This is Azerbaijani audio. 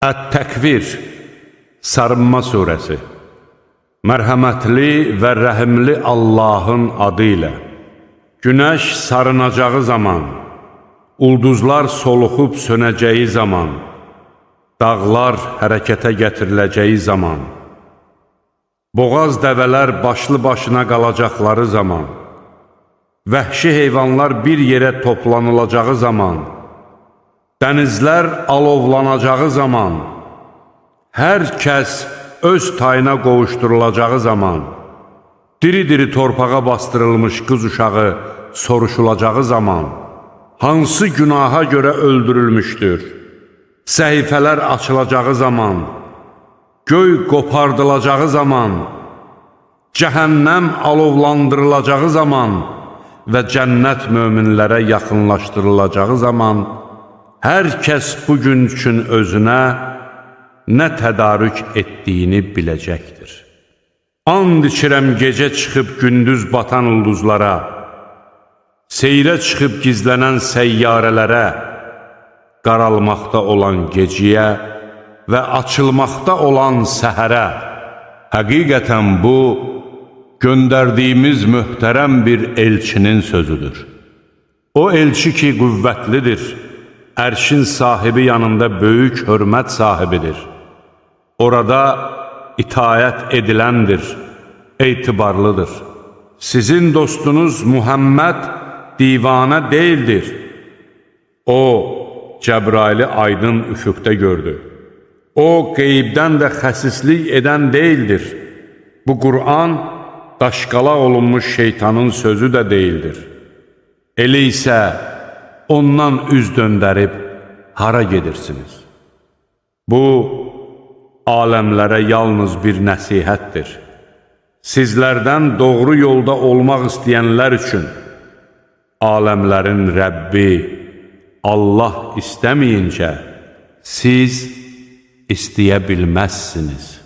Ət-Təkvir, Sarınma Suresi. Mərhəmətli və rəhimli Allahın adı ilə. Günəş sarınacağı zaman, ulduzlar soluxub sönəcəyi zaman, dağlar hərəkətə gətiriləcəyi zaman, boğaz dəvələr başlı başına qalacaqları zaman, vəhşi heyvanlar bir yerə toplanılacağı zaman, dənizlər alovlanacağı zaman, hər kəs öz tayına qovuşdurulacağı zaman, diri-diri torpağa bastırılmış qız uşağı soruşulacağı zaman, hansı günaha görə öldürülmüşdür, səhifələr açılacağı zaman, göy qopardılacağı zaman, cəhənnəm alovlandırılacağı zaman və cənnət möminlərə yaxınlaşdırılacağı zaman, hər kəs bu gün üçün özünə nə tədarük etdiyini biləcəkdir. And içirəm gecə çıxıb gündüz batan ulduzlara, seyrə çıxıb gizlənən səyyarələrə, qaralmaqda olan geciyə və açılmaqda olan səhərə. Həqiqətən bu, göndərdiyimiz möhtərəm bir elçinin sözüdür. O elçi ki qüvvətlidir, ərşin sahibi yanında böyük hörmət sahibidir. Orada itaət ediləndir, etibarlıdır. Sizin dostunuz Muhammed divanə deyildir. O, Cəbraili aydın üfüqdə gördü. O, qeybdən də xəsislik edən deyildir. Bu Qur'an daşqalaq olunmuş şeytanın sözü də deyildir. Elə isə ondan üz döndərib hara gedirsiniz? Bu, aləmlərə yalnız bir nəsihətdir. Sizlərdən doğru yolda olmaq istəyənlər üçün aləmlərin Rəbbi Allah istəməyincə siz istəyə bilməzsiniz.